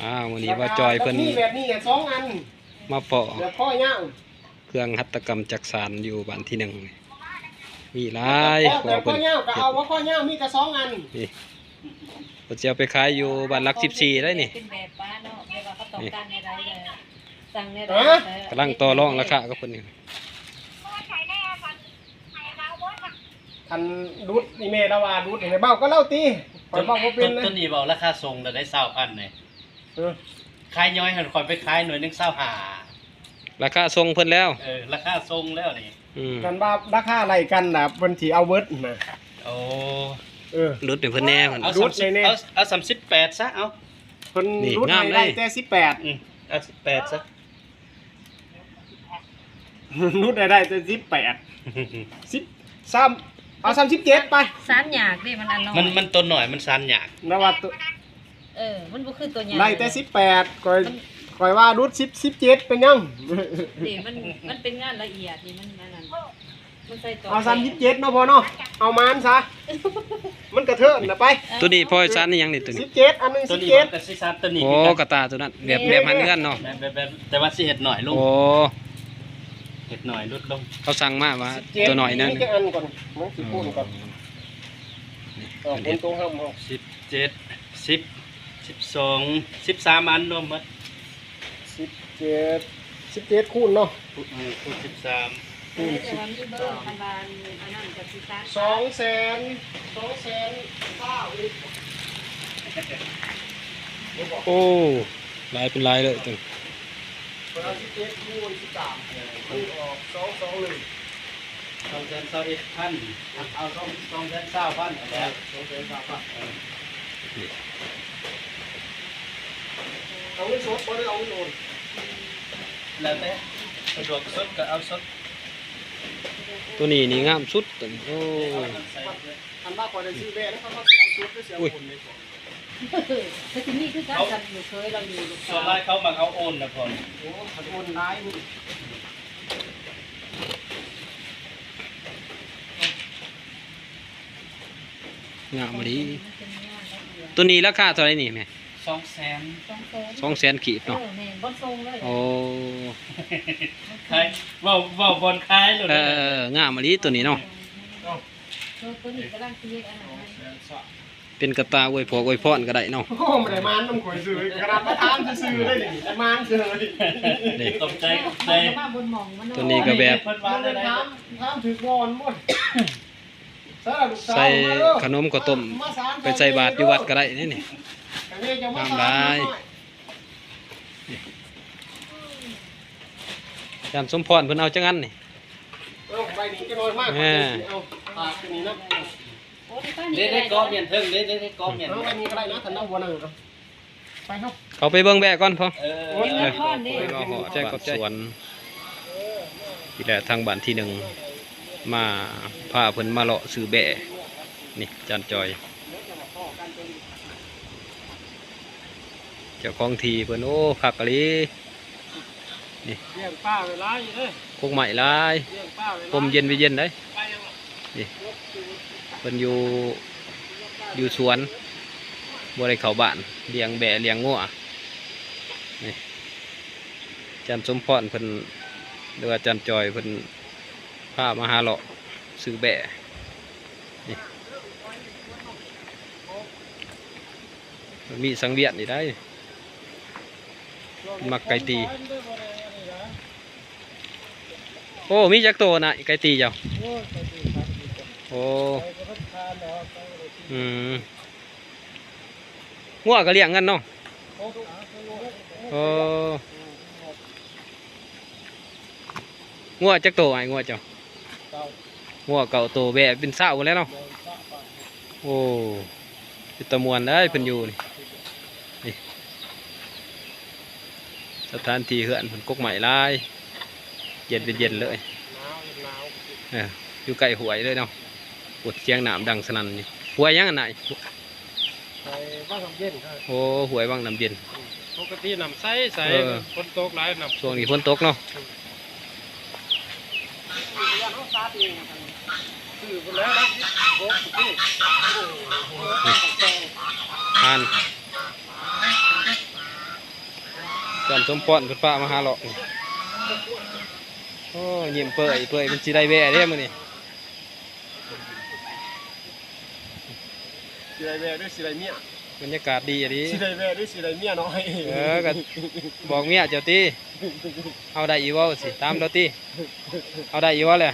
ອ້າວ ມື້ນີ້ບ່າວຈ່ອຍເພິ່ນ ແບບນີ້ ແບບນີ້ສອງອັນ ມາເພາະ ແບບຄໍຍາວ ເຄື່ອງຫັດຖະກຳຈັກສານຢູ່ບ້ານທີໜຶ່ງ ມີຫຼາຍ ແບບຄໍຍາວກໍເອົາ ບໍ່ຄໍຍາວມີແຕ່ສອງອັນ ນີ້ ເພິ່ນຊິເອົາໄປຂາຍຢູ່ບ້ານຫຼັກສິບສີ່ໄດ໋ນີ້ ເປັນແບບປ້າເນາະ ແບບວ່າເຂົາຕ້ອງການແນວໃດກໍສັ່ງແນວໃດ ກຳລັງຕໍ່ລອງລາຄາກັບເພິ່ນຢູ່. ຄັນດຸດນີ້ແມ່ລາວວ່າດຸດໃຫ້ເວົ້າກັບລາວຕິ ຂ້ອຍເວົ້າບໍ່ເປັນເລີຍ ໂຕນີ້ເວົ້າລາຄາສົ່ງລະໄດ້ຊາວພັນນີ້ ເອີ ຂາຍຍ່ອຍຫັ້ນ ຂ້ອຍໄປຂາຍໜ່ວຍໜຶ່ງຊາວຫ້າ ລາຄາສົ່ງເພິ່ນແລ້ວ ເອີ ລາຄາສົ່ງແລ້ວນີ້ ອືມ ຄັນວ່າລາຄາໄລ່ກັນນະ ເພິ່ນຊິເອົາເບິດນະ ໂອ້ ເອີ ຫຼຸດໃຫ້ເພິ່ນແດ່ ເອົາ ຫຼຸດໃຫ້ແດ່ ເອົາ ເອົາສາມສິບແປດຊະ ເອົາ ເພິ່ນຫຼຸດໃຫ້ໄດ້ແຕ່ສິບແປດ ອືມ ເອົາສິບແປດຊະ ຫຼຸດໃຫ້ໄດ້ແຕ່ສິບແປດ ສິບ ສາມ ເອົາສາມສິບເຈັດໄປ ສານຍາກເດ້ ມັນອັນນ້ອຍ ມັນ ມັນໂຕນ້ອຍ ມັນສານຍາກ ແລ້ວວ່າໂຕ ເອີ ມັນບໍ່ຄືໂຕໃຫຍ່ ໄດ້ແຕ່ສິບແປດ ຂ້ອຍ ມັນ ຂ້ອຍວ່າຫຼຸດສິບ ສິບເຈັດເປັນຫຍັງ ນີ້ມັນ ມັນເປັນງານລະອຽດນີ້ ມັນອັນນັ້ນ ມັນໃສ່ຕໍ່ ເອົາສາມສິບເຈັດເນາະພໍ່ເນາະ ເອົາມານຊະ ມັນກະເທີນນະໄປ ໂຕນີ້ພໍ່ສານອີ່ຫຍັງນີ້ໂຕນີ້ ສິບເຈັດ ອັນໜຶ່ງສິບເຈັດ ໂຕນີ້ກໍຊິສານໂຕນີ້ ໂອ້ ຄືກັນ ກະຕ່າໂຕນັ້ນ ແບບ ແບບຫັນເຮືອນເນາະ ແບບ ແບບ ແບບ ແຕ່ວ່າຊິເຮັດໜ້ອຍລົງ ໂອ້ ເຮັດໜ້ອຍ ຫຼຸດລົງ ເຂົາສັ່ງມາວ່າໂຕໜ້ອຍໜຶ່ງ ສິບເຈັດ ມີຈັກອັນກ່ອນ ມັນຊິຄູນກ່ອນ ເອີ ເອົາຄູນໂຕເຮົາ ສິບເຈັດ ສິບ ສິບສອງ ສິບສາມອັນລວມໝົດ ສິບເຈັດ ສິບເຈັດຄູນເນາະ ເອີ ຄູນສິບສາມ ເອີ ແຕ່ວ່າມີເບີ ຄັນວ່າອັນນັ້ນກໍຊິສາມ ສອງແສນ ສອງແສນຊາວອີກ ໂອ້ ຫຼາຍເປັນຫຼາຍເລີຍ ເພິ່ນເອົາສິບເຈັດຄູນສິບສາມ ເອີ ມັນອອກສອງສອງໜຶ່ງ ສອງແສນຊາວເອັດພັນ ເອົາສອງ ສອງແສນຊາວພັນຫັ້ນແຫຼະ ສອງແສນຊາວພັນ ເອີ ເອົາເງິນສົດບໍ່ ຫຼືເອົາເງິນໂອນ ແລ້ວແຕ່ ສະດວກສົດກໍເອົາສົດ ໂຕນີ້ນີ້ງາມສຸດ ໂຕນີ້ ໂອ້ ຄັນວ່າຂ້ອຍໄດ້ຊື້ແບບນັ້ນ ເຂົາເອົາສົດ ຫຼືຊິເອົາໂອນເດ້ ກໍຊິມີຄືກັນ ຄັນລູກເຂີຍລາວຢູ່ ສ່ວນຫຼາຍເຂົາມັກເອົາໂອນນະພໍ່ ໂອ້ ຄັນໂອນຫຼາຍ ງາມອີ່ຫຼີ ໂຕນີ້ລາຄາເທົ່າໃດນີ້ແມ່? ສອງແສນ ສອງແສນ ສອງແສນກີບເນາະ ເອີ ແມ່ນ ບໍ່ສົ່ງເລີຍ ໂອ້ ຂາຍ ເວົ້າ ເວົ້າບ່ອນຂາຍໂລດ ເອີ ງາມອີ່ຫຼີໂຕນີ້ເນາະ ເອີ ໂຕນີ້ກຳລັງຊິເຮັດອັນນັ້ນໃຫ້ ເປັນກະຕ່າອວຍພອກອວຍພອນກໍໄດ້ເນາະ ໂອ້ ບໍ່ໄດ້ມານນຳຂ້ອຍຊື່ ຂະໜາດມາຖາມຊື່ໆເດ້ນີ້ ແຕ່ມານຊື່ ນີ້ ຂອບໃຈ ຂອບໃຈ ມາບົນໝ່ອງມັນ ໂຕນີ້ກໍແບບ ເພິ່ນວ່າແນວໃດ ຖາມ ຖາມຖືກບ່ອນບໍ່? ໃສ່ຂະໜົມເຂົ້າຕົ້ມ ໄປໃສ່ບາດຢູ່ວັດກໍໄດ້ເດ້ນີ້ ງາມຫຼາຍ ອາຈານສົມພອນເພິ່ນເອົາຈັກອັນນີ້ ເອົາໃບນີ້ຈັກໜ້ອຍມາ ເອີ ເອົາປາກຕົວນີ້ນຳ ເດ້ ເດ້ ກອບແມ່ນເທິງ ເດ້ ເດ້ ກອບແມ່ນ ເອົາໃບນີ້ກໍໄດ້ນະ ຄັນເອົາບໍ່ນັ່ງເນາະ ໄປເນາະ ເຂົ້າໄປເບິ່ງແບະກ່ອນພໍ່ ເອີ ເອີ ເອີ ເອີ ແຈ້ງຂອບໃຈ ສວນ ນີ້ແຫຼະ ທາງບ້ານທີໜຶ່ງ ມາ ພາເພິ່ນມາເລາະຊື້ແບະ ນີ້ ຈານຈອຍ ເຈົ້າຂອງທີ່ເພິ່ນ ໂອ້ ຄັກອີ່ຫຼີ ນີ້ ລ້ຽງປາໄວ້ຫຼາຍຢູ່ເດ້ ກົກໄມ້ຫຼາຍ ລ້ຽງປາໄວ້ຫຼາຍ ຮົ່ມເຢັນ ເຢັນໄດ໋ ນີ້ ເພິ່ນຢູ່ ຢູ່ສວນ ບໍ່ໄດ້ເຂົ້າບ້ານ ລ້ຽງແບະລ້ຽງງົວ ນີ້ ອາຈານສົມພອນເພິ່ນ ຫຼືວ່າອາຈານຈອຍເພິ່ນ ພາມາຫາເລາະຊື້ແບະ ນີ້ ມັນມີສັງວຽນນີ້ໄດ໋ ມັກໄກ່ຕີ ໂອ້ ມີຈັກໂຕນະ ໄກ່ຕີເຈົ້າ? ໂອ້ ອືມ ງົວກໍລ້ຽງກັນເນາະ ໂອ້ ງົວຈັກໂຕອ້າຍ ງົວເຈົ້າ? ງົວເກົ້າໂຕ ແບະເປັນຊາວພຸ້ນແຫຼະເນາະ ໂອ້ ເປັນຕາມ່ວນເດ້ເພິ່ນຢູ່ນີ້ ນີ້ ສະຖານທີ່ເຮືອນເພິ່ນກົກໄມ້ຫຼາຍ ເຢັນເປັນເຢັນເລີຍ ໜາວ ເອີ ຢູ່ໃກ້ຫ້ວຍເລີຍເນາະ ໂອ້ ສຽງນ້ຳດັງສະໜັ່ນນີ້ ຫ້ວຍຫຍັງຫັ້ນນະ? ໄປວັງນ້ຳເຢັນ ໂອ້ ຫ້ວຍວັງນ້ຳເຢັນ ປົກກະຕິນ້ຳໃສໆ ເອີ ຝົນຕົກຫຼາຍ ນ້ຳ ຊ່ວງນີ້ຝົນຕົກເນາະ ອືມ ຊື້ພຸ້ນແລ້ວນະ ຊື້ຫົກສິບຫົກພຸ້ນຕິ ໂອ້ໂຫ ຜ່ານ ທ່ານສົມພອນເພິ່ນພາມາຫາເລາະນີ້ ໂອ້ ຍິ້ມເປີຍໆ ເພິ່ນຊິໄດ້ແວ່ເດ້ມື້ນີ້ ຊິໄດ້ແວ່ ຫຼື ຊິໄດ້ເມຍ? ບັນຍາກາດດີອີ່ຫຼີ ຊິໄດ້ແວ່ ຫຼື ຊິໄດ້ເມຍນ້ອຍ? ເອີ ກໍບອກເມຍເຈົ້າຕິ ເອົາໄດ້ຢູ່ບໍ່ ຊິຖາມລາວຕິ ເອົາໄດ້ຢູ່ບໍ່ແຫຼະ?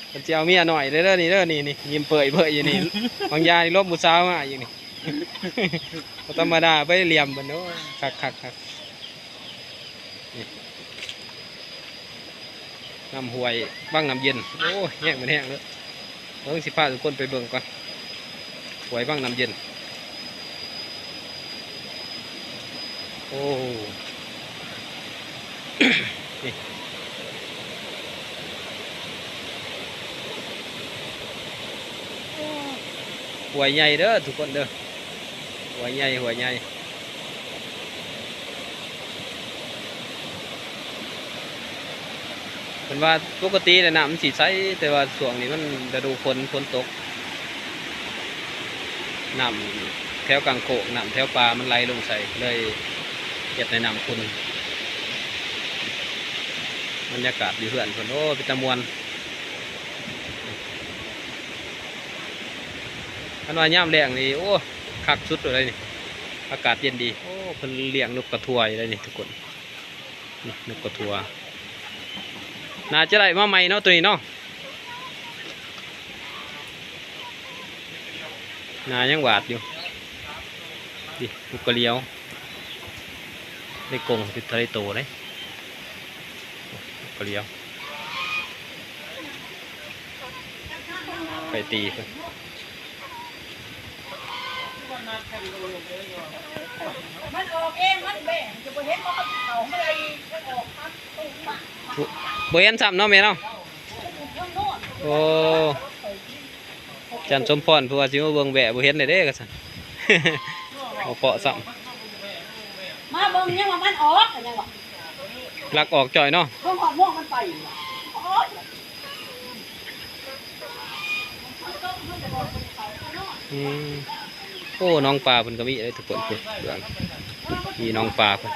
ເພິ່ນຊິເອົາເມຍນ້ອຍເດີ ນີ້ເດີ ນີ້ ນີ້ ຍິ້ມເປີຍໆຢູ່ນີ້ ບາງຢ່າງນີ້ລົມຜູ້ສາວມາອີກນີ້ ບໍ່ທຳມະດາ ໄປຫຼ່ຽມເພິ່ນ ໂອ້ຍ ຄັກໆໆ ນີ້ ນ້ຳຫ້ວຍວັງນ້ຳເຢັນ ໂອ້ຍ ແຮງມັນແຮງເດີ ເບິ່ງ ຊິພາທຸກຄົນໄປເບິ່ງກ່ອນ ຫ້ວຍວັງນ້ຳເຢັນ ໂອ້ ນີ້ ຫ້ວຍໃຫຍ່ເດີທຸກຄົນເດີ ຫ້ວຍໃຫຍ່ ຫ້ວຍໃຫຍ່ ເພິ່ນວ່າປົກກະຕິແລ້ວນ້ຳມັນຊິໃສ ແຕ່ວ່າຊ່ວງນີ້ມັນລະດູຝົນ ຝົນຕົກ ນ້ຳແຖວກາງໂຄກ ນ້ຳແຖວປ່າມັນໄຫຼລົງໃສ່ ເລີຍເຮັດໃຫ້ນ້ຳຂຸ່ນ ບັນຍາກາດຢູ່ເຮືອນເພິ່ນ ໂອ້ ເປັນຕາມ່ວນ ຄັນວ່າຍາມແລ້ງນີ້ ໂອ້ ຄັກສຸດໂລດເດ້ນີ້ ອາກາດເຢັນດີ ໂອ້ ເພິ່ນລ້ຽງນົກກະທົວຢູ່ເດ້ນີ້ທຸກຄົນ ນີ້ນົກກະທົວ ໜ້າຈະໄດ້ມາໃໝ່ເນາະ ໂຕນີ້ເນາະ ໜ້າຍັງຫວາດຢູ່ ນີ້ນົກກະຫຼຽວ ໃນກົງຕິດທະເລໂຕເດ້ ນົກກະຫຼຽວ ໄປຕີເພິ່ນ ມັນອອກເອງ ມັນແບງ ຈະບໍ່ເຫັນບໍ່ ເຂົາເອົາມາໄລ່ ມັນອອກທາງຕູ້ມາ ບໍ່ ບໍ່ເຫັນຊ້ຳເນາະແມ່ເນາະ ໂອ້ ຈັນສົມພອນ ເພິ່ນວ່າຊິມາເບິ່ງແບ້ບໍ່ເຫັນເດ້ ເດ້ ວ່າຊັ້ນ ບໍ່ເພາະຊ້ຳ ມາເບິ່ງຍັງວ່າມັນອອກ ກໍຍັງວ່າ ລັກອອກຈ້ອຍເນາະ ເບິ່ງຮອດໝວກມັນໄປ ໂອ້ຍ ອືມ ໂອ້ ໜອງປາເພິ່ນກໍມີເດ້ທຸກຄົນ ເບິ່ງ ມີໜອງປາເພິ່ນ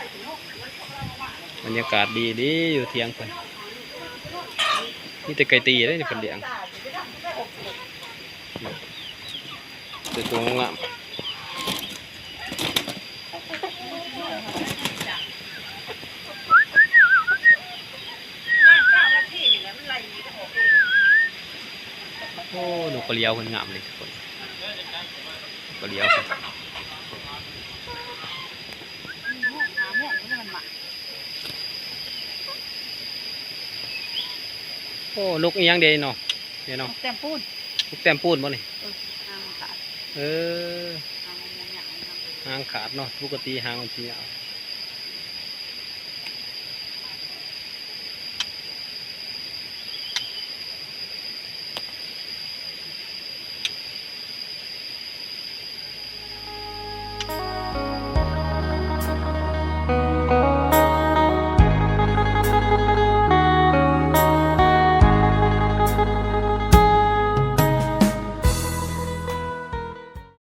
ບັນຍາກາດດີໆ ຢູ່ຖຽງເພິ່ນ ມີແຕ່ໄກ່ຕີເດ້ເພິ່ນລ້ຽງ ແຕ່ຕົວງາມໆ. ໂອ້ ນົກກະຫຼຽວເພິ່ນງາມເດ້ທຸກຄົນ ນົກກະຫຼຽວເພິ່ນ ໂອ້ ນົກອີ່ຫຍັງເດເນາະ ນີ້ເນາະ ນົກແຕ້ມປູນ ນົກແຕ້ມປູນບໍ່ນີ້? ເອີ ຫາງມັນຂາດ ເອີ ຫາງມັນຍາວໆ ຫາງຂາດເນາະ ປົກກະຕິຫາງມັນຊິຍາວ.